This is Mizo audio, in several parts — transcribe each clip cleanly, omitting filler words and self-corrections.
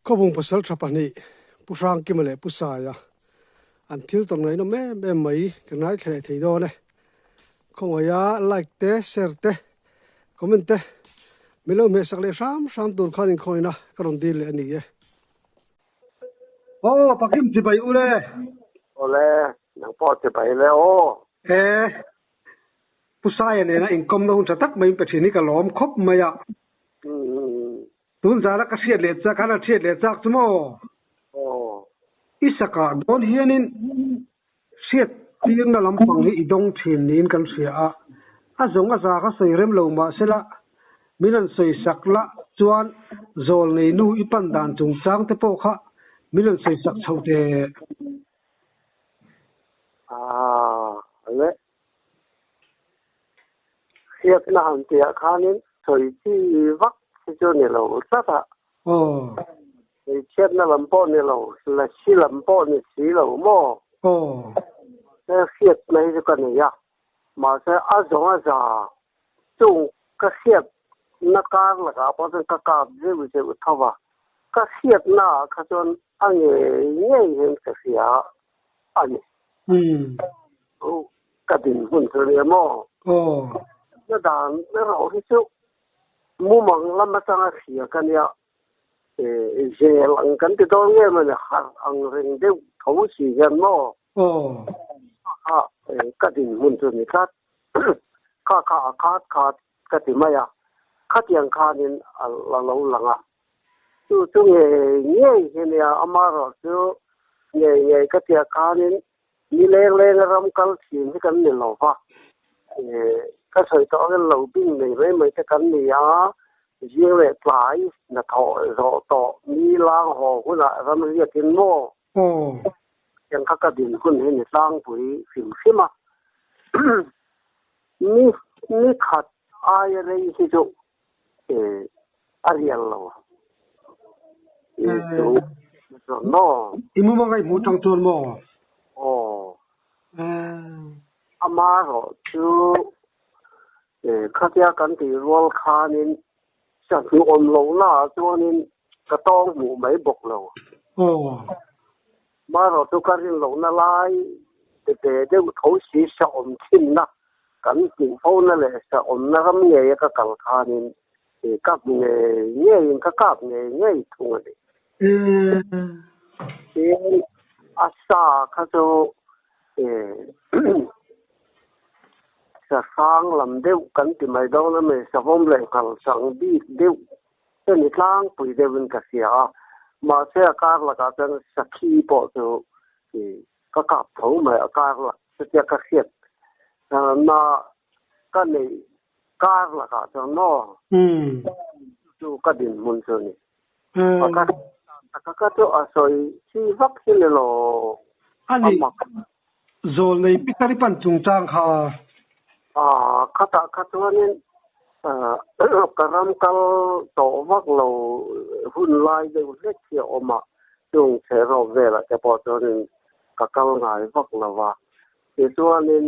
Khawbung pasaltha pahnih Pu Hrangkima leh Pu Saia an thil tawn ngaihnawm em em mai ka ngaithla leh thei dawn e. Khawngaia like te share te comment te min lo hmehsak leh hram hram tur khan inkhawina ka rawn dil leh a ni e. Aw Pakim chibai u le. Awle, nang pawh chibai le aw. E, Pu Saia nena inkawmna hun tha tak mai in pe thin hi ka lawm khawp mai a. Tun zana ka hriat leh chak, an han hriat leh chak chu maw? I sakah dawn hianin hriat tirna lampang hi i dawng thin niin kan hria a, a zawng a za ka sawi rem lo mahsela min han sawi sak la chuan zawl nei nu i pan dan chungchang te pawh kha min han sawi sak chho teh. Aaa le. Hriatna han tihah khanin sawi chi vak hi chu ni lo tlat a. Hmeichhiatna lam pawh ni lo, lasi lam pawh ni si lo maw? Mahse hriatna hi chu ka nei a, mahse a zawng a za chung ka hriatna kar lakah pawh chuan ka kap zeuh zeuh tho va, ka hriatna ah kha chuan a ngei ngei hian ka hria a ni. Ka dinhmun chu nia maw? Na dan erawh hi chu mumang lam atanga hria ka nia. Zel ang kan ti dawn nge mawni harh ang reng deuh tho si hian maw? Kha ka dinhmun chu ni tlat. Kha kha a khat khat ka ti mai a. Khatiang khanin a lo lang a. Chu chu ngei ngei hi nia amaherawh chu ngei ngei ka tia khanin Ni leng leng a ram kal thin hi kan ni lo va, ka sawi tawh angin lo bing nei mai mai te kan ni a, zing leh tlai hnathawh zawh tawh mi lang haw hunah ram riakin maw tiang kha ka din hun hi ni tlangpui hrim hrim a, ni ni khat aia rei hi chu a rial lo. Maw? I mumang a i hmuh tang chuan maw? Aw. Amaherawh chu khatia kan tih rual khanin sahnu awm lohna ah chuanin ka tawng hmuh mai bawk lo. Amaherawh chu ka rin lohna lai ve deuh tho si sa awm thinna kan hmuh fona leh sa awmna ram ngeia ka kal khanin ka hmu ngei ngeiin ka kap ngei ngei thung a ni. Tin, a sa kha chu sa hrang lam deuh kan ti mai dawn a ni, savawm leh nghal chang bik deuh Te ni tlangpui deuhin ka hria a, mahse a kar lakah chuan sakhi pawh chu ka kap tho mai, a kar lak chutia ka hriat na ka neih kar lakah chuan maw chu ka dinhmun chu a ni. Ka ka chu a sawi chi vak hi ni lo. A ni, zawl nei Peter i pan chungchang kha. Khatah kha chuanin ka ram kal tawh vak lo hun lai deuh hlek hi a awm a, chung chhehrawp velah te pawh chuanin ka kal ngai vak lo va. Tichuanin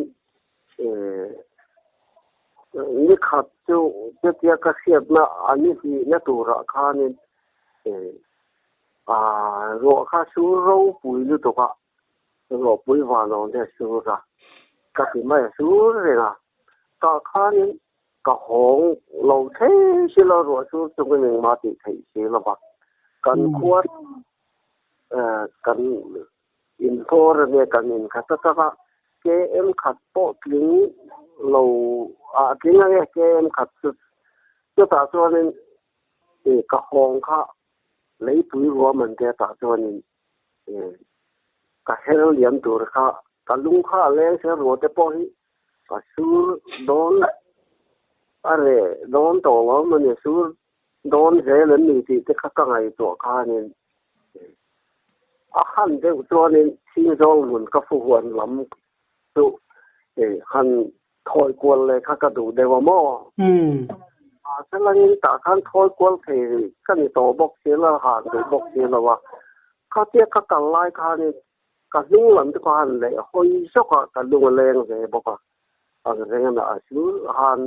nikhat chu chutia ka hriatna a ni hlihna turah khanin ruah kha sur ropui lutuk a. Rawhpui van awm te sur a, ka ti mai a sur reng a, tah khanin ka hawng lo thei si lo ruah sur chungin engmah tih theih si lo va, kan khua kan inhawr a nia kan inkhat atang a, KM khat pawh tling lo ah tling ang e KM khat chu chutah chuanin ka hawng kha leipui ruahman te tah chuanin Ka her liam tur kha ka lung kha a leng sia ruah te pawh hi ka sur dawn a reh dawn tawh lo a ni sur dawn zel em ni tih te kha ka ngaihtuah khanin a han deuh chuanin thingzawng hmun ka fu huan lam chu han thawi kual leh kha ka duh deuh a maw? Mahse langin tah khan thawi kual thei rih ka ni tawh bawk si lo, han duh bawk si lo a. Khatia ka kal lai khanin ka hnung lam te pawh han leh hawi zawk a, ka lung a leng ve bawk a. Ang reng a na a chu han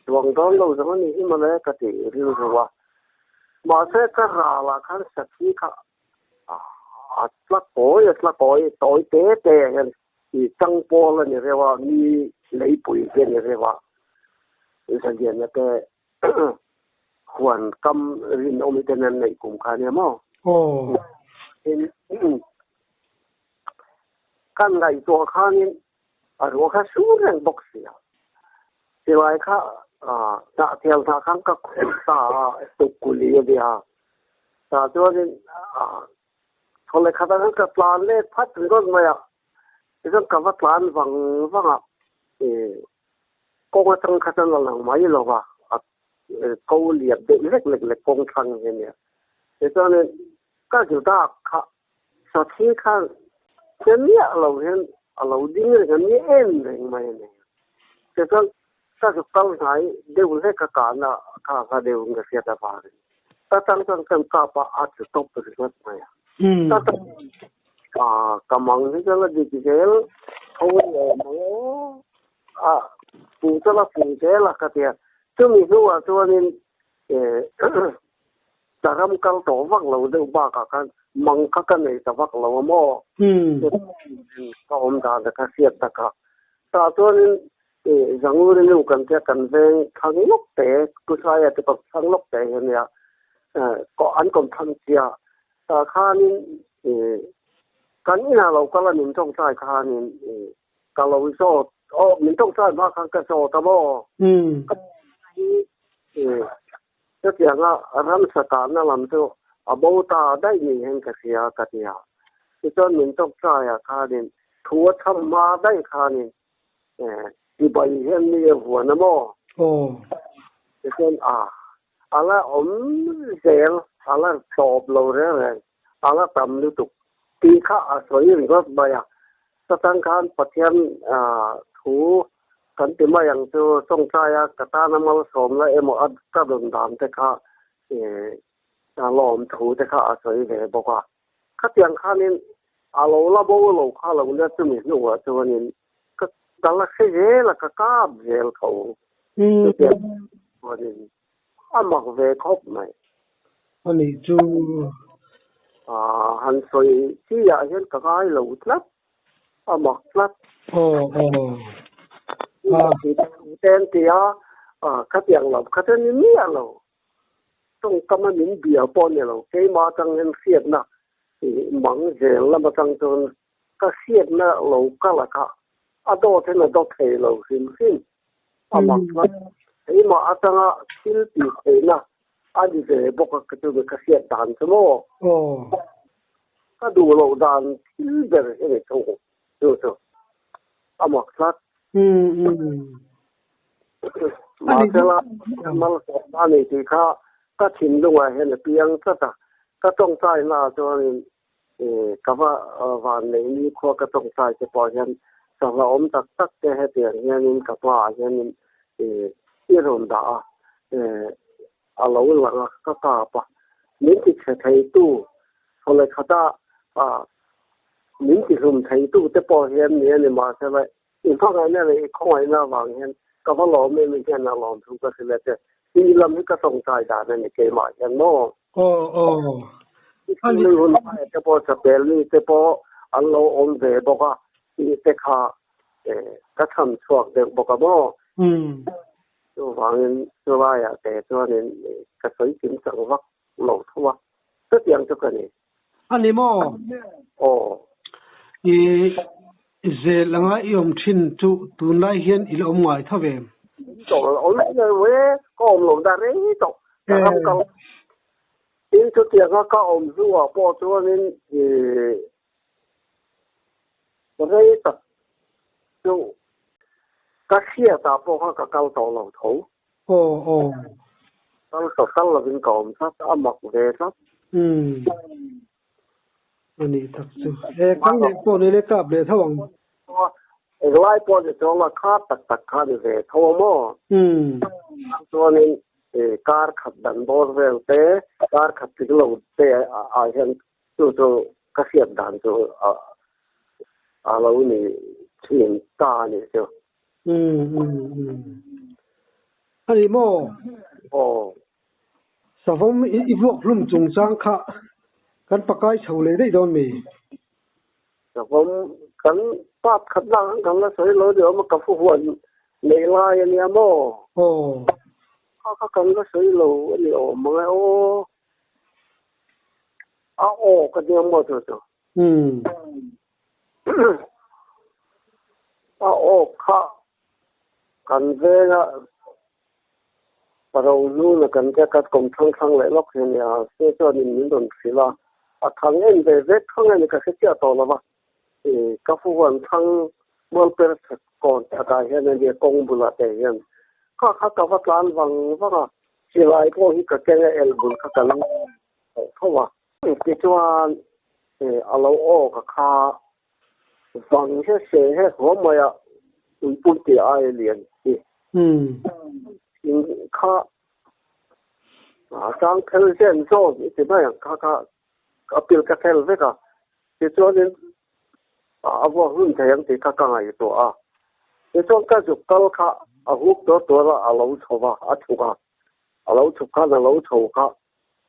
duang dawn lo zawng a ni hi mawle ka ti rilru a. Mahse ka ralah khan sakhi kha a tla kawi a tla kawi tawi te te ah hian i chang pawl a ni reuh a, mi leipui hi a ni reuh a, Zaliana te huan kam rinawm hi ten an neih kum kha ania maw? Aw. Tin, kan ngaihtuah khanin a ruah kha sur reng bawk si a, silai kha hnah thial hnah khan ka khuh ta a, tukuli a nia. Tah chuanin thawleh khatah khan ka tlan let phat ringawt mai a, tichuan ka va tlan vang vang a, kawng atang kha chuan a lang mai lo va, a ko lian deuh lek lek lek kawng thlang hi a nia. Tichuanin ka Juda kha Sathi khan che miah lo hian a lo ding reng a, mi en reng mai a ni. Tichuan ka zuk kal hnai deuh hlek a kahna kha hla deuhin ka hriat avangin ta tang chuan kan kap a, a tlu tawp ringawt mai a. Ta tang ka mang hi chuan a dik zel tho a ni awm ang aw, a fu chuan a fu zel a ka ti a. Chumi hnuah chuanin Ka ram kal tawh vak lo deuh bakah khan mang kha ka nei ta vak lo a maw? Ka awm dan te kha hriat tak a. Tah chuanin Zanguri nu kan tia kan veng thlang lawk te, Kusaia te pawh thlang lawk te hi a nia, an kawm thlang chia. Tah khanin kan inah lo kal a min tawngtai khanin ka lo zawt, aw min tawngtai hma khan ka zawt a maw? Chutianga ramsa kahna lam chu a bo ta daih ni hian ka hria ka ti a. Tichuan min tawngtaiah khanin thu a chham hma daih khanin chibai hian mi a vuan a maw? Tichuan a a la awm zel, a la tawp lo reng reng, a la tam lutuk tih kha a sawi ringawt mai a. Chutang khan Pathian thu kan ti mai ang chu tawngtaia ka tana malsawmna emaw a ka rawn dan te kha lawm thu te kha a sawi ve bawk a. Khatiang khanin a lo la bo lo kha lo nia chumi hnuah chuanin ka ka la hre zel a, ka kap zel tho. Chutiang chuanin a mak ve khawp mai. A nih chu. Han sawi chi ah hian ka ngai lo tlat. A mak tlat. Aw aw. Te an ti a, khatiang lo kha chu ni miah lo. Tawngkam a min bia pawh ni lo. Keimah atang hian hriatna mang zel lam atang chuan ka hriatna lo kal a kha a dawt hian a dawt thei lo hrim hrim. A mak tlat. Keimah atanga thil tih theihna a ni ve bawk a ka chu ka hriat dan chu maw. Aw. Ka duh loh dan thil ber hi ni thung chu chu a mak tlat. Mahsela malsawmna a ni tih kha ka thinlungah hian a piang tlat a, ka tawngtai naah chuanin ka va van neih ni khua ka tawngtai te pawh hian sangha awm tak tak te hetiang hianin ka hmaah hianin i rawn dah a, A lo lang a, ka kap a. Min ti chhe theitu, thawleh khata min ti hlum theitu te pawh hian ni a ni mahsela i hmangaihna leh i khawngaihna avang hian ka va lawm em i hian a lawm thu ka hrilh a che. Tih lam hi ka tawngtai dan a ni keimah hian maw? Aw aw. I thilui hun hmaiah te pawh chapel mi te pawh an lo awm ve bawk a tih te kha ka chham chhuak deuh bawk a maw? Chuvangin chulaiah te chuanin ka sawi kim chang vak lo tho a, chutiang chu ka ni. A ni maw? Aw. I zel anga i awm thin chu tunlai hian i la awm ngai tho ve? Tawh lo, awm lo e, ka awm lo dah rei tawh. Ka ram kal. Tin chutianga ka awm hnuah pawh chuanin i Rei tak chu ka hriatah pawh kha ka kal tawh lo tho. Aw aw. Kal tawh kal lovin ka awm tlat, a mak ve tlat. Umm. A nih tak chu. E kal leh pawh ni le kap leh tho ang. Englai pawh ni chuang la kha tak tak kha ni ve tho a maw? Umm. Chuanin kar khat dan bawr vel te, kar khat tling lo te ah hian Chu chu ka hriat dan chu a lo ni thin ta a nih chu. A ni maw? Aw. Savawm i vuak hlum chungchang kha kan pakai chho leh daih dawn mi? Savawm kan part khat lak ang kan la sawi lo ni awm a, ka fu huan neih lai a nia maw? Aw. Kha kha kan la sawi lo a ni awm ang e aw. A aw ka nia maw chu chu. Umm. A aw kha kan venga paro hnuna kan te ka kawm thlang thlang leh lawk hian nia se chuanin min rawn hrilh a, a thang en ve vek thang a ni ka hre chiah tawh lo va, ka fu huan thlang mualper kawn chhakah hian a nia kawng bulah te hian kha kha ka va tlan vang vang a, silai pawh hi ka keng a elbul kha ka la tho a. Tichuan a lo aw ka kha vang he se he haw mai a uipui tih ai lian hi. In kha a chang phel zen zawn i ti mai ang kha kha a pil ka phel vek a. Tichuanin a vuak hlun thei ang tih kha ka ngaihtuah a. Tichuan ka zuk kal kha a hup tuar tuar a, a lo chho va, a chhuk a. A lo chhuk khan a lo chho kha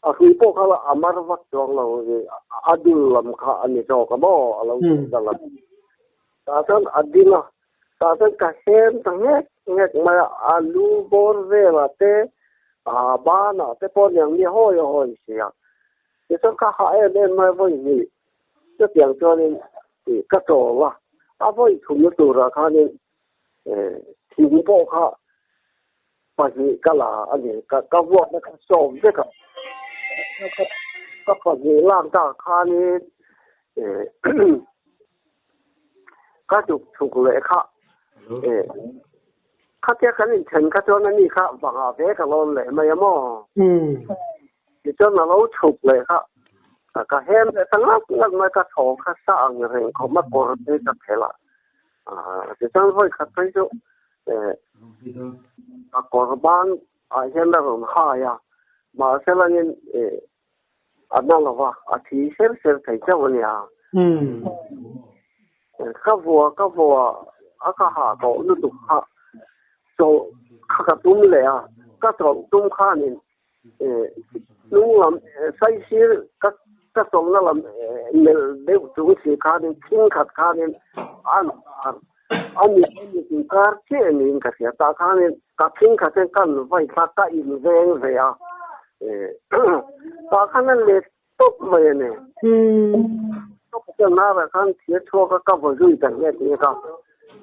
A hrui pawh kha a mar vak chuang lo i a dul lam kha a ni zawk a maw a lo chhuah ta lam. Tah chuan a ding a, tah chuan ka hem ta nghek nghek mai a, a lu bawr velah te, a banah te pawh niang ni hawi hawi si a. Tichuan ka hah em em mai vawi hnih chutiang chuanin ka chawl a, a vawi thumna turah khanin thing pawh kha Pahnih ka la a ni. Ka ka vuakna kha sawm vek a. Ka pahnih lak dak khanin ka chuk chhuk leh kha khatia kan inthen kha chuan ani kha vangah ve ka lawn leh mai a maw? Tichuan a lo chhuk leh kha ka hem leh ta ngat ngat mai ka thaw kha sa ang reng khawp a kawr te ka phelh a. Tichuan vawi khat phei chu A kawr ban ah hian a rawn hai a, mahse langin a na lo va, a thi ser ser thei chauh a nia. Ka vua ka vua a ka hah tawh lutuk kha chawlh kha ka tum leh a, ka chawlh tum khanin hnung lam saisir ka ka chawlhna lam melh deuh chung si khanin thing khat khanin an a mit a mit inkar chiah niin ka hria tah khanin ka thing khat hian kan vai thla ka inveng ve a tah khan a let tawp mai a ni. Tawp chuan narah khan thir chhuak a ka va zui ta nghek nghek a,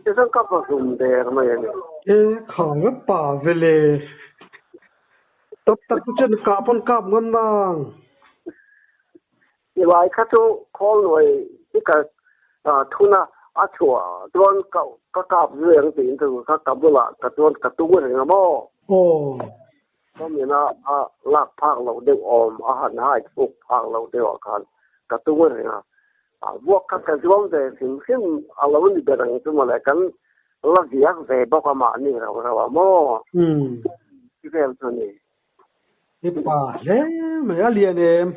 tichuan ka va zum der mai a ni. E khang a pa vele. Tawp tak chu chuan kap pawn kap ngam nang. Ti lai kha chu khawl nuai hi ka thun a, a chhuah chuan ka ka kap zui ang tiin chu ka ka bulah ka chuan ka tung reng a maw? Aw. Chawmina a lak phak loh deuh awm a han hai chhuk phak loh deuh ah khan ka tung reng a, vuak kha ka zuam ve hrim hrim a lo ni ber ang chu mawle kan la viak ve bawk a mahni rau rau a maw? Ti vel chu a ni. I pa hle mai a lian em?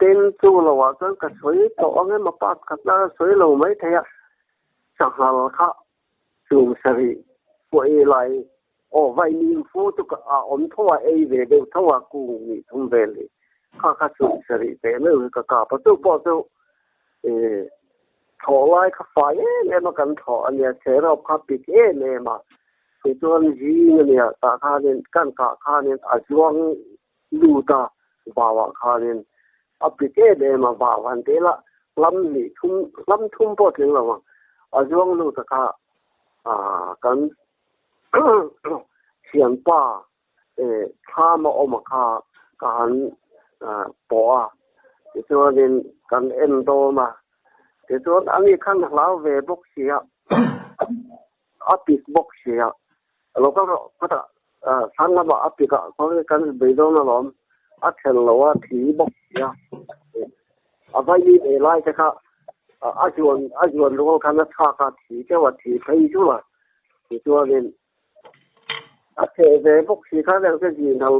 Ten chu lo ah chuan ka sawi tawh ang em a part khat la sawi lo mai thei a, sanghal kha chum sarih pawh ei lai aw vaimim fu chu ka a awm tho a ei ve deuh tho a kung nih thum vel hi kha kha chum sarih ve meuh hi ka kap a chu pawh chu ih thlawh lai kha fai em em a kan thlawh a nia chherawp kha pik em em a tichuan zing a nia tah khanin kan kah khanin a zuang lut a, vauah khanin a pik em em a, vau han teh lah hlam hnih thum, hlam thum pawh tling lo ang, a zuang lut a kha kan thianpa thlam a awm a kha ka han pawh a, tichuanin kan en dawn a, tichuan ani khan hlau ve bawk si a, a pik bawk si a, Lo kal rawh khawtah thlang lamah a pik ah khaw kan bei dawn alawm a thel lo a thi bawk si a a vaimi ei lai te kha a zuan a zuan rual khan a chhak a thi teuh a thi phei zul a tichuanin a theh ve bawk si kha reng te zin ho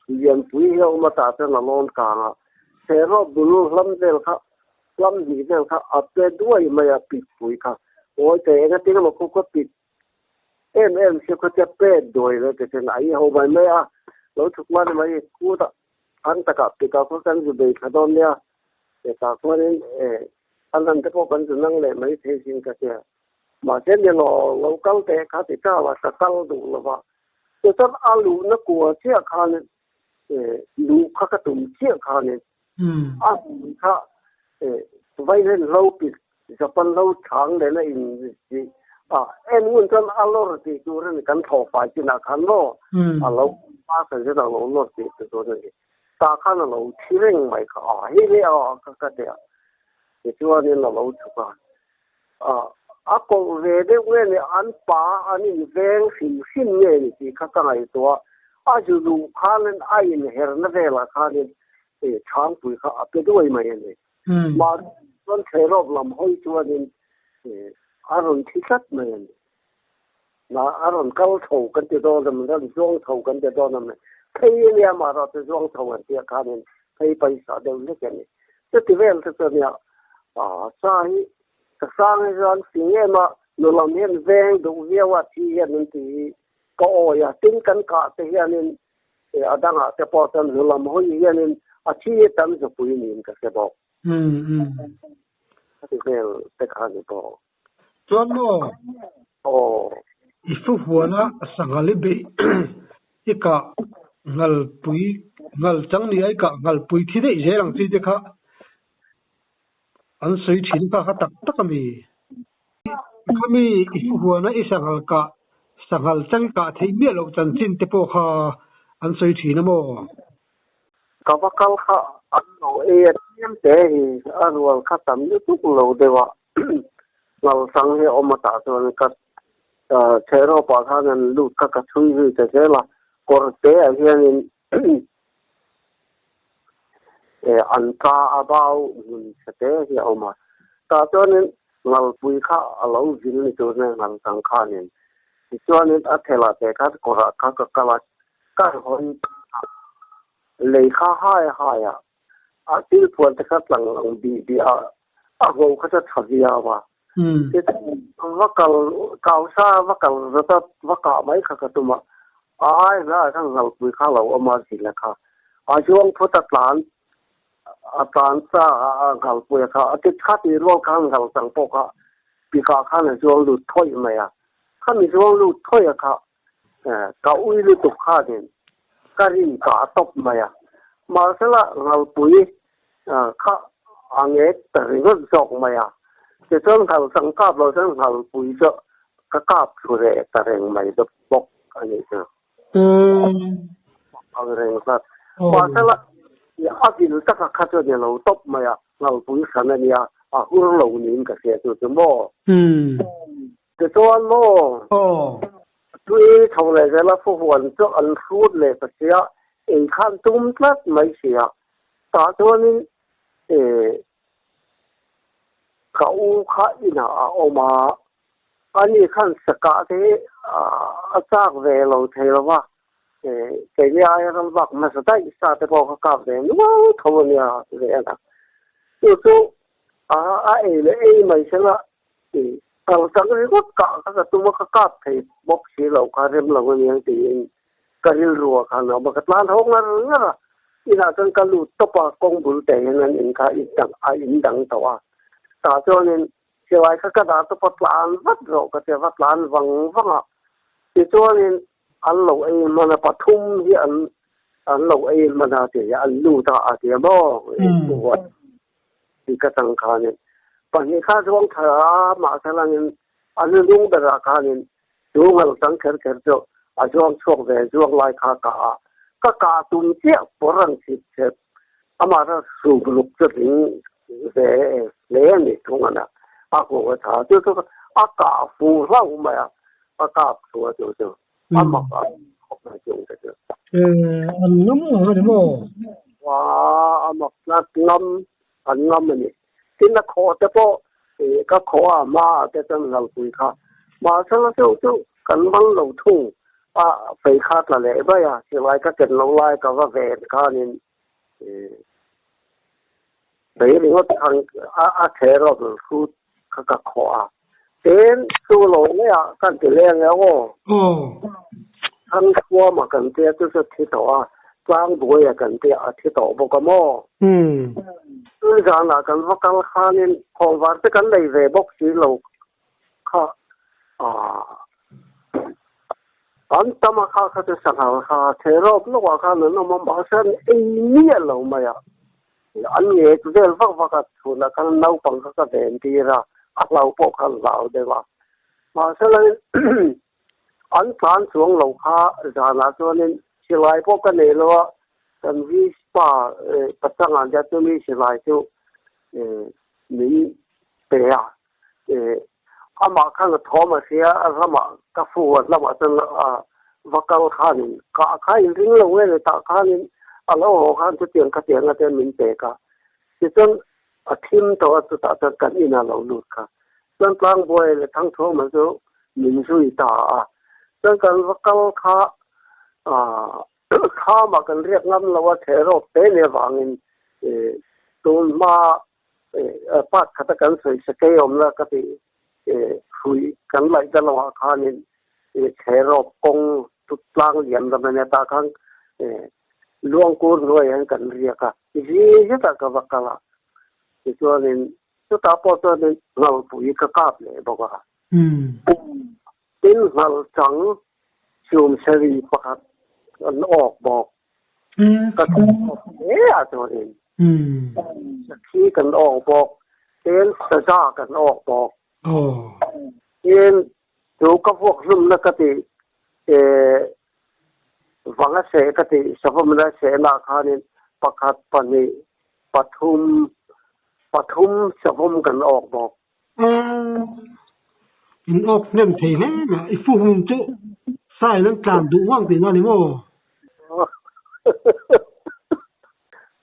lianpui hi a awm a tah chuan a lawn kang a theh rawh bul hlam vel kha hlam hnih vel kha a pe duai mai a pik pui kha awi te engatin emaw khu khaw pik Em em si khaw tia pet duai le ti chuan a i ho mai mai a. Lo chhuk la ni mai kut ah an takah pika khaw kan zu bei thla dawn nia tah chuanin a lan te pawh kan zu nang leh mai thei sin ka tia. Mahse ni lo lo kal teh kha ti ta la ka kal duh lo va. Tichuan a luhna kua chiah khanin luh kha ka tum chiah khanin a hmun kha vailen hlo pik Japan hlo chhang lehna in tih a en ngun chuan a lawr tih tur a ni kan thlawh fai chinah khan maw a lo pa san zet a lo lawr tih tur a ni. Tah khan a lo thi reng mai kha a hei hei a ka ka ti a tichuanin a lo chhuk a a a kawlh ve deuh nge ni an pa an inveng hrim hrim nge ni tih kha ka ngaihtuah a zu luh khanin a inherna velah khanin chhangpui kha a pe duai mai a ni. Mahse chuan theirawp lam hawi chuanin a rawn thi tlat mai a ni. Na a rawn kal chho kan ti dawn em, rawn zuang chho kan ti dawn em, phei a nia mah erawh chu zuang chho an tih khanin phei paisa deuh hlek a ni. Chuti vel te chu a nia, sa hi ka sang hi chuan fing em a, nu lam hian veng duh viau a thi hian an ti hi ka awi a, tin kan kah te hianin a dangah te pawh chuan nu lam hawi hianin a thi tam zupui niin ka hre bawk. Chuti vel te kha ni bawk. Chuan maw? Aw. I fu huana sanghal i beih i kah nghalpui nghal chang ni a i kah nghalpui thi daih zel ang chi te kha an sawi thin kha kha tak tak a mi. Khami i fu huana i sanghal kah sanghal chang i kah theih miah loh chanchin te pawh kha an sawi thin a maw? Ka va kal kha an lo ei a tlem te hi a rual kha tam lutuk lo deuh a. Ngalsang hi a awm a tah chuan ka chhehrawpah khan an lut kha ka chhui zui ta zel a, kawr te ah hianin an ka a bau hmun chhe te hi a awm a, tah chuanin ngalpui kha a lo vil ni tur nen ngalsang khanin tichuanin a thelah te khan kawrah kha ka kal a, ka hawn lei kha hai hai a, a thil phuan te kha tlang ang bih bih a. A ho kha chu a tha viau a. Va kal kau sa va kal zat a va kah mai kha ka tum a. A ai hna ah khan ngalpui kha lo awm a zila kha. A zuang phawt a tlan a tlan sa a ngalpui a kha a ti kha tih rual khan ngal chang pawh kha pikah khan a zuang lut thawih mai a. Khami zuang lut thawih a kha ka ui lutuk khanin ka rin kah tawp mai a. Mahsela ngalpui kha a ngek ta ringawt zawk mai a, tichuan nghal chang kap lo chuan nghalpui chu ka kap thlu reh ta reng mai bawk a nih chu. Ang reng zat. Mahsela a vil taka kha chu a ni lo tawp mai a, nghalpui hran a nia, a hur lo niin ka hria chu chu maw. Tichuan maw? Tui chho leh zela fuhuan chu an hrut leh ta sia, ei khan tum tlat mai sia. Tah chuanin ka u kha inah a awm a, ani khan sakah te hi a chak ve lo thei lo va, keini aia ram vak hmasa daih sa te pawh kha kap ve nual tho a nia ve a. Chu chu a ei leh ei mai sela Kal chang ringawt kah kha ka tum a, ka kap thei bawk si lo kha rem lo aniang tiin ka rilru ah khan a awm a, ka tlan ho ngar ngar a, inah chuan ka lut tawp a, kawng bul te hian an in kha a in dang tawh a, tah chuanin silai kha ka dah tawp a, tlan vat rawh ka ti a, va tlan vang vang a, tichuanin an lo ei hman a, pathum hi an an lo ei hman a ti an lut a a ti a maw, Ti ka chang khanin pahnih kha zuang thar a, mahse langin a hnunung berah khanin chu ngal chang kher kher chu a zuang chhuak ve zuang lai kha ka a, ka kah tum chiah pawr an chhip chhep amah chu suk luk chu tling ve hle a ni thung a na, a hmuh a tha chu chu a kah fu hlauh mai a, a kap thu a chu chu a mak a khawp mai chung te chu. An ngam ang a ni maw? Wa a mak tlat ngam an ngam a ni. Tin a khawh te pawh ka khawh a hma ah te chuan ngalpui kha mahse la chu chu kan man lo thung a fei kha tla leh mai a silai ka ken lo lai ka va ven khanin fei ringawt khan a thle rawt hrut kha ka khawh a tin chu lo ngeiah kan ti leng e aw. Thangthuama kan tia chu chu thi tawh a, Tlangbuaia kan tia a thi tawh bawk a maw? Tun zanah kan va kal khanin khawnvar te kan nei ve bawk si lo kha an tam a kha kha chu sanghal kha therawp lawkah khan an awm a, mahse an ei miah lo mai a, an ngek vel vak vak a, chhunah khan naupang kha ka ven tir a, a hlau pawh kha an hlau deuh a, mahse lain An tlan chuang lo kha zanah chuanin silai pawh ka nei lo a, kan Vispa pachangah hian chumi silai chu min pe a, amah khan a thawm a hria a, ramah ka fu a lamah chuan va kal khanin kah kha inring lo nge ni tah khanin a lo haw khan chutiang khatiang ate min pek a, tichuan a thim tawh a chutah chuan kan inah lo lut kha. Chuan Tlangbuai leh Thangthuama chu min zui ta a, chuan kan va kal kha khamah kan riak ngam lo a, therawk te nih avangin tun hma part khata kan sawi sakei awmna ka tih hrui kan laih ta lohah khanin therawk kawng tlang lian lam a nia tah khan luangkur hnuaiah hian kan riak a, zing zetah ka va kal a, tichuanin Chutah pawh chuanin ngalpui ka kap leh bawk a. Tin, ngal chang chumseri pakhat an awk bawk. Ka thawk bawk hle a chuanin sakhi kan awk bawk, tin saza kan awk bawk. Tin, chu ka vuak hlumna ka tih vanga seh ka tih savawmna sehna khanin pakhat, pahnih, pathum, pathum savawm kan awk bawk. In awk hnem thei hle mai a, i fu hmun chu sain an tlan duh ngang tihna a ni maw?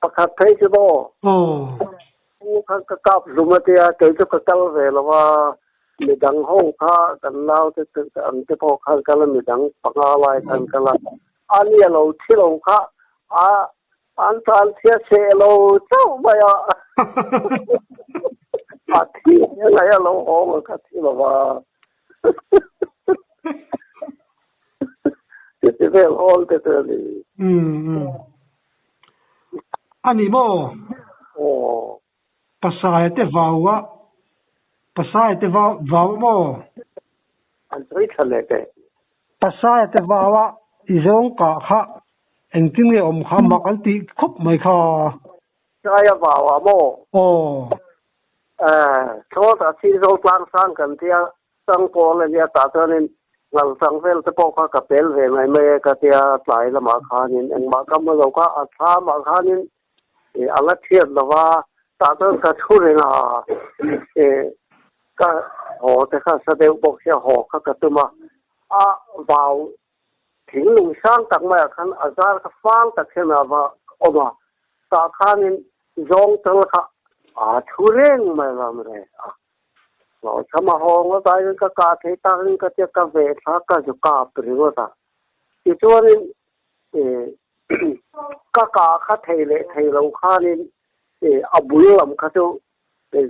Pakhat phei chu maw? Aw. Pu kha ka kap hlum a tia, kei chu ka kal ve lo a, midang ho kha kan naute ang te pawh khan kal a, midang panga lai khan kal a, a nia lo thi lo kha a an tan chhia chhe lo chauh mai a, a thi ngai a lo awm a kha thi lo va. Titi vel awl te chu a ni. A ni maw? Aw. Pasaia te vau a, Pasaia te vau vau a maw? An sawi tha leh teh. Pasaia te vau a, i zawng kah kha engtin nge awm kha mak an tih khawp mai kha. Pasaia vau a maw? Aw. Eh, chawt a thi zo tlang sang kan tia Changpawl a nia tah chuanin ngalchang vel te pawh kha ka pel ve mai mai e ka tia tlai lamah khanin engmah ka hmu lo kha a thlamah khanin a la thiat lo va tah chuan ka thu reng a ka haw te kha sa deuh bawk sia haw kha ka tum a a vau thing lung sang tak maiah khan a zar kha fang tak hian a va awm a tah khanin zawng tal kha a thu reng mai lam re a. Hlawhchham a haw ngawt aiin ka kah theih takin ka tia ka veh thla ka zu kap ringawt a. Tichuanin ka kah kha thei leh thei lo khanin a bul lam kha chu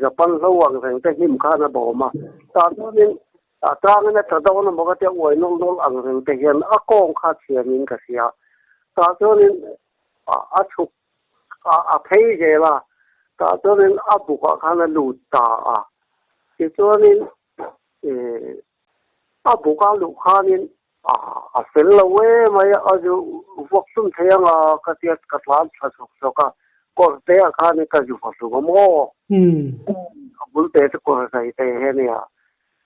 Japan hlo ang reng te hnim khan a bawm a. Tah chuanin a tangin a tla dawn emaw ka tia uai nawlh nawlh ang reng te hian a kawng kha chhianin ka hria. Tah chuanin a chhuk a phei zel a, tah chuanin a bukah khan a lut ta a, tichuanin a buka luh khanin a fel lo em mai a, a zu vuak hlum thei ang a, ka tia ka tlan thla sawk sawk a, kawr te ah khanin ka zu va hlum a maw? A bul te chu kawr zai te hi a nia,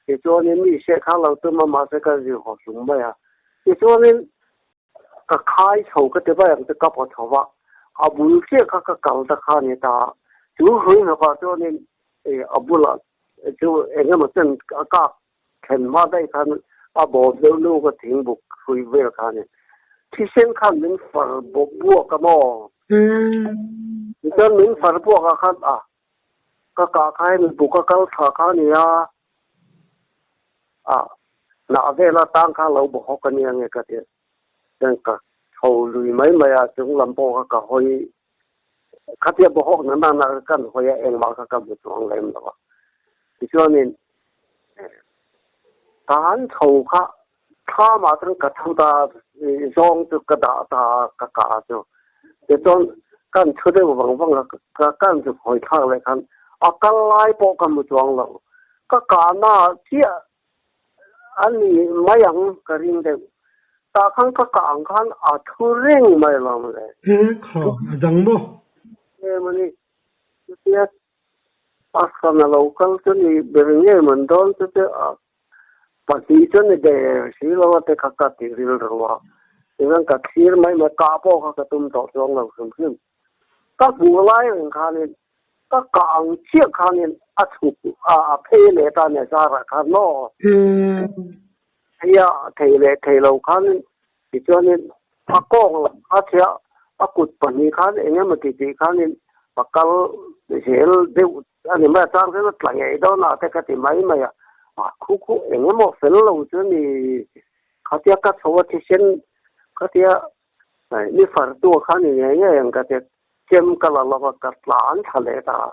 tichuanin mi hriat kha lo tum a, mahse ka zu va hlum mai a, tichuanin Ka khai chho ka ti mai ang chu ka paw chho va, a bul chiah kha ka kal ta kha a ni ta. Chu hrui hnawkah chuanin a bulah chu eng emaw chen a kak thlen hma daih khan a bawm deuh nu ka thing buk hrui vel kha a ni. Thisen khan min far bawk buak a maw? Tichuan min far buak ah khan a ka kah kha hemi buk a kal thla kha a ni a. A hnah vela tang kha lo bawk hawk a nia nge ka ti. Chuan ka tho lui mai mai a, chung lam pawh kha ka hawi khatia bawk hawk na nana ka kan hawi a, engmah kha ka hmu chuang lem lo a. Tichuanin ka han tho kha Thlamah chuan ka thu ta zawng chu ka dah ta a, ka kah chu. Tichuan kan thu deuh vang vang a, ka kan chu hawi thlak leh khan a kal lai pawh ka hmu chuang lo. Ka kahna ah chiah a ni mai ang ka ring deuh. Tah khan ka kah ang khan a thu reng mai lo le. He kha a dang maw? Em a ni. Chutia a sana lo kal chu ni ber nge man dawn chu chu a Pahnih chu ni der si lo a te kha ka ti rilru a, tichuan ka thlir mai mai, kah pawh kha ka tum tawh chuang lo hrim hrim. Ka hmuh lai reng khanin ka kah ang chiah khanin a chhuk a, a phei leh ta nia zarah khan maw? Phei a, thei leh thei lo khanin tichuanin a kawng lam kha chhia a kut pahnih khan eng emaw ti tih khanin a kal zel deuh A ni mai a, chang chuan a tla ngei dawn a te ka ti mai mai a, a khu khu eng emaw fel lo chu ni khatia ka chho a thisen khatia ni far tu kha ni ngei ngei ang ka tia chem ka la lova ka tlan thla leh ta a,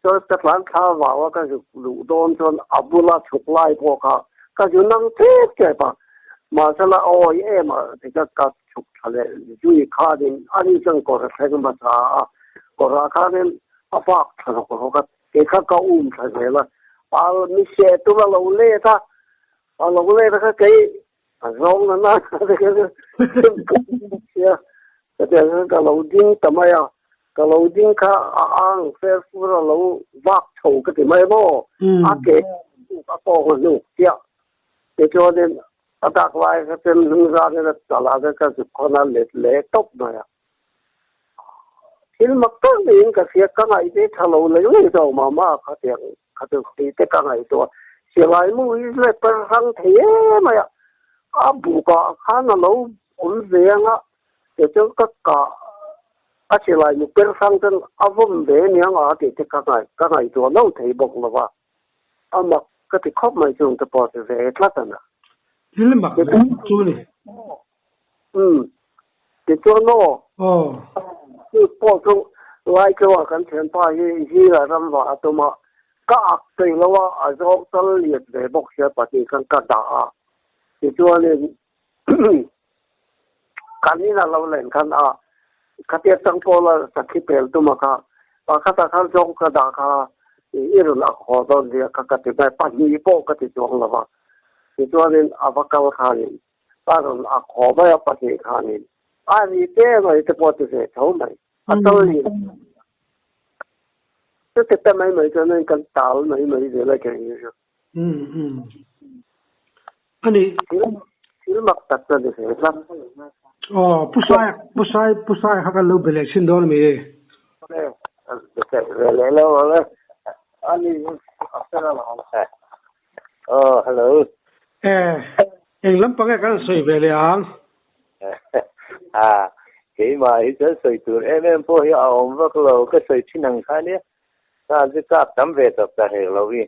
chuan ka tlan thla vau a ka zuk luh dawn chuan a bula chhuk lai pawh kha ka zu nang tep tep a, mahsela a awi em a tikha ka chhuk thla leh zui khanin ani chuan kawr a thleng hmasa a, kawrah khanin A vak thla rawk rawk a, kei kha ka um thla zel a, a mi seh tur a lo let a, a lo let a kha kei a zawng na na te kha sia ka tia kha ka lo ding ta mai a, ka lo ding kha a ang fer fur a lo vak chho ka ti mai maw, a ke a kawng a hnuk chiah tichuanin a dak lai kha chuan hnung zangin a chalah kha ka zuk khawn a let leh tawp mai a. Thil mak tak niin ka hria, ka ngaihte tha lo leh leh zawk mah mah a khatiang kha chu tih te ka ngaihtuah. Silai mu hi let per hrang thei em mai a, a bukah khan a lo awm ve ang a, tichuan ka kah a silai mu per hrang chuan a vawm ve aniang a tih te ka ngaihtuah lo thei bawk lo va, a mak ka ti khawp mai chung te pawh chu ve tlat a na. Thil mak chu a ni. Umm. Tichuan maw? Aw. Chu pawh chu Laichauha kan thianpa hi zira ram vah a tum a, ka ak thei lo a, a zawng tal lian ve bawk sia pahnih khan ka dah a. Tichuanin kan in a lo len khan a khatia changpawla sakhi pel tum a kha, pakhatah khan zawng ka dah kha i rawn ak haw dawn nia kha ka ti mai, pahnih pawh ka ti chuang lo va. Tichuanin a va kal khanin a rawn ak haw mai a pahnih khanin a ri te mai te pawh ti ve tho mai a tal ni chute te mai mai chuan kan tal mai mai zel a kei hi chu. Ani thil mak tak chuan ni ve tlat. Aw pu sai pu sai pu sai kha kan lo be leh thin dawn ami? Ve leh lo ani a fel alawm. Oh, hello. Eh, eng lampang e kan sawi ve leh ang? Ah, keimah hi chuan sawi tur em em pawh hi a awm vak lo, ka sawi thin ang kha nia. Ka chu kap tam ve tawp ta hek lo i.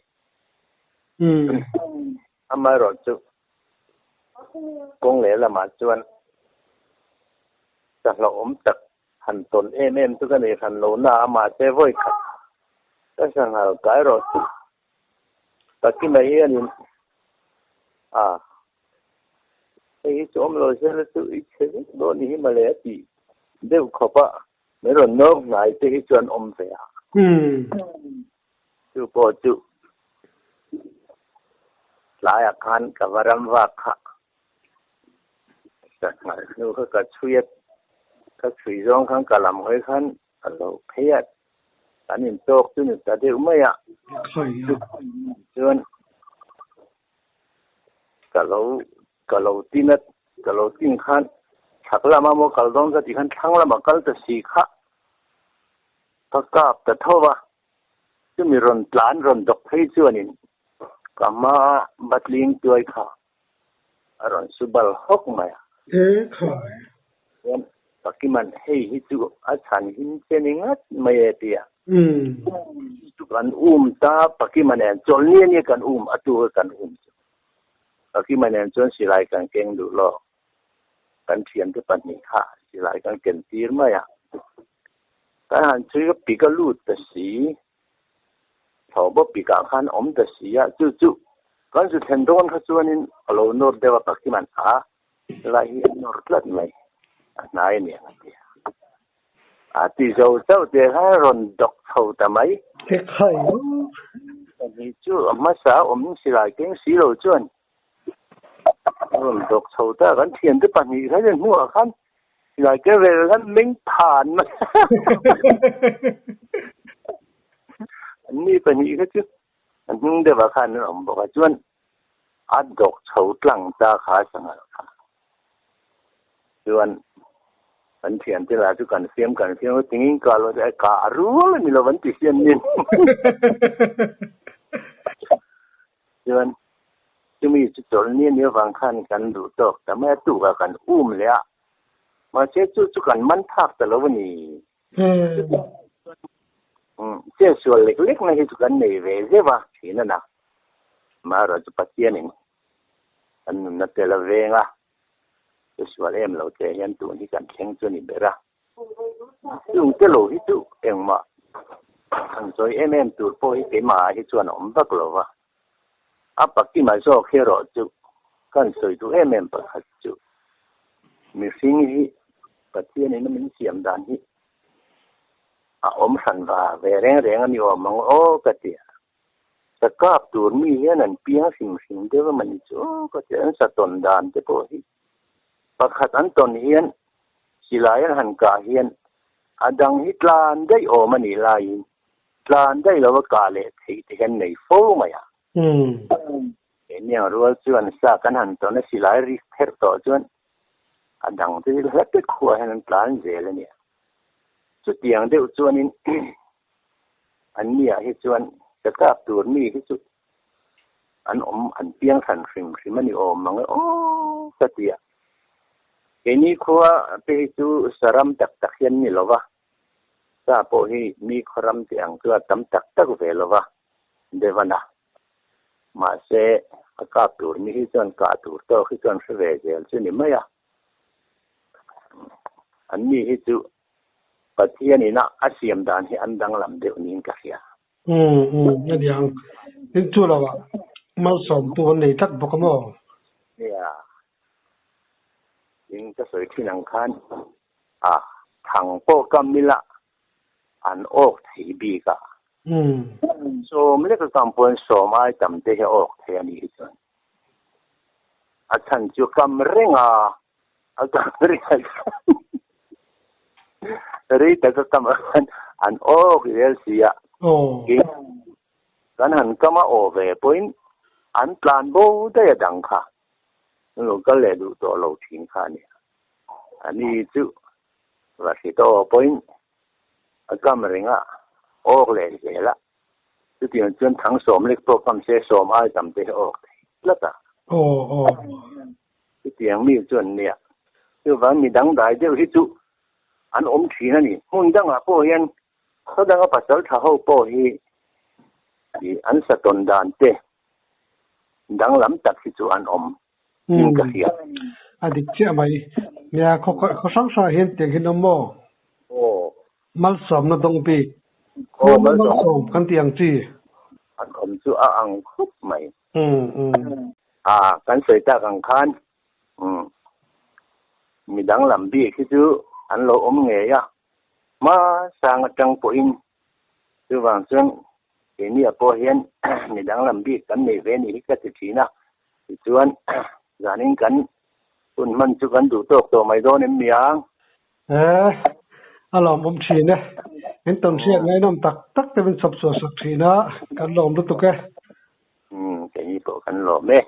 Umm. Amaherawh chu kawng leh lamah chuan ka hlauhawm tak han tawn em em chu ka nei hran lo na a, mahse vawi khat ka sanghal kai rawh chu Takima hianin a hei hi chu awm lo sela chu i chhe vek dawn ni hi mawle a tih deuh khawp a, min rawn nawk hnai te hi chuan awm ve a. Chu pawh chu tlaiah khan ka va ram vak kha ka hngalh hnu kha ka chhui a, ka chhui zawng khan ka lam hawi khan a lo phei a. Kan intawk chu ni ta deuh mai a, chuan ka lo ka lo tin a, ka lo tin khan chhak lama maw kal dawn ka tih khan thlang lama kal ta si kha ka kap ta tho va, chumi rawn tlan rawn dawk phei chuanin ka hma batling tuai kha a rawn su bal hawk mai a. E khai. Chuan Pakiman hei hi chu a chhan him che ni ngat mai e ti a. Chu kan um ta Pakima nen chawlhni a nia kan um a tu kan um chu. Pakima nen chuan silai kan keng duh lo. Kan thiante pahnih kha silai kan ken tir mai a. Kan han chhui ka pik a lut ta si. Thlawhbaw pikah khan awm ta si a chu chu. Kan zu thlen dawn kha chuanin a lo nawr deuh a Pakiman a lai hi a nawr tlat mai a hnai a niang a ti a. A ti zo chauh teh khan a rawn dawk chho ta mai. Ekhai aw. Pahnih chu a hmasa awm silai keng si lo chuan a rawn dawk chho ta a, kan thiante pahnih kha hian hnuah khan silai keng rel khan meng phan mai a. Anni pahnih kha chu A hnung deuhah khan an awm bawk a, chuan a dawk chho tlang ta kha a sangal kha. Chuan kan thiante lah chu kan fiam kan fiam a, tingin kah lo te kah a rual a ni lo an ti hian nin. Chuan chumi chu chawlh ni a nih avang khan kan duh tawk ta mai a, tukah kan um leh a, mahse chu chu kan man phak ta lo a ni. Chet sual lek lek na hi chu kan nei ve zeuh a thin a na. Amaherawhchu chu Pathianin kan nunna tel a veng a, che sual em lo te hian tun hi kan thleng chu a ni ber a. Chung te lo hi chu engmah han sawi em em tur pawh hi keimahah hi chuan a awm vak lo va. A pakima zawk hi erawh chu kan sawi duh em em pakhat chu mihring hi Pathianin a min siam dan hi a awm hran va ve reng reng a ni awm ang aw ka ti a. Sa kap tur mi hian an piang hrim hrim deuh a mani chu aw ka ti a, an sa tawn dan te pawh hi pakhat an tawn hian silai an han kah hian a dang hi tlan daih awm a nih laiin Tlan daih lova kah leh theih te hian nei fo mai a. Keini ang rual chuan sa kan han tawn a silai rik pherh tawh chuan a dang te chu hla te khuah hian an tlan zel a nia. Chutiang deuh chuanin an niah hi chuan ka kap tur mi hi chu an awm an piang hran hrim hrim a ni awm ang e aw ka ti a. Keini khua te hi chu saram tak tak hian ni lova Sa pawh hi mi khawram tih ang chu a tam tak tak ve lo va, Devana. Mahse, a kap tur mi hi chuan kah tur tawk hi chuan hre ve zel chu ni mai a. An mi hi chu Pathian ina a siam dan hi an danglam deuh niin ka hria. Umm umm a niang. Tin chu lo ah malsawmtu an nei tlat bawk a maw? Nia. Tin ka sawi thin ang khan a thang pawh ka mila an awk thei bik a. Sawm lek a kam pawn sawm ai tam te hi a awk thei a nih hi chuan. A chhan chu kam reng a, a kam reng a rei tak a kam khan an awk zel si a. Kan han kam a aw ve pawhin an tlan bo daih a dang kha. Lo kal leh duh tawh lo thin kha a nia. A ni chu va hri tawh pawhin a kam reng a, awk leh zel a. Chutiang chuan thang sawm lek pawh kam se sawm ai tam te hi awk thei tlat a. Chutiang mi chuan nia. Chuvang mi dangdai deuh hi chu an awm thin a ni. Hmun dangah pawh hian khaw danga pasal tha ho pawh hi an satawn dan te danglam tak hi chu an awm. in ka hria. A dik chiah mai. Nia, khaw khaw hrang hrangah hian tiang hian awm maw? Aw. Malsawmna dawng bik. Aw, malsawm kan tih ang chi. An awm chu a ang khawp mai. A, kan sawi tak ang khan mi danglam bik hi chu an lo awm ngei a, hmasang atang pawhin Chuvang chuan keiniah pawh hian mi danglam bik kan nei ve nih hi ka ti thin a, tichuan zanin kan hun hman chu kan duh tawk tawh mai dawn em niang? Eh, a lawmawm thin e. Min tawn hriat ngaihnawm tak tak te min chhawp chhuah sak thin a, kan lawm lutuk e. Umm, keini pawh kan lawm e.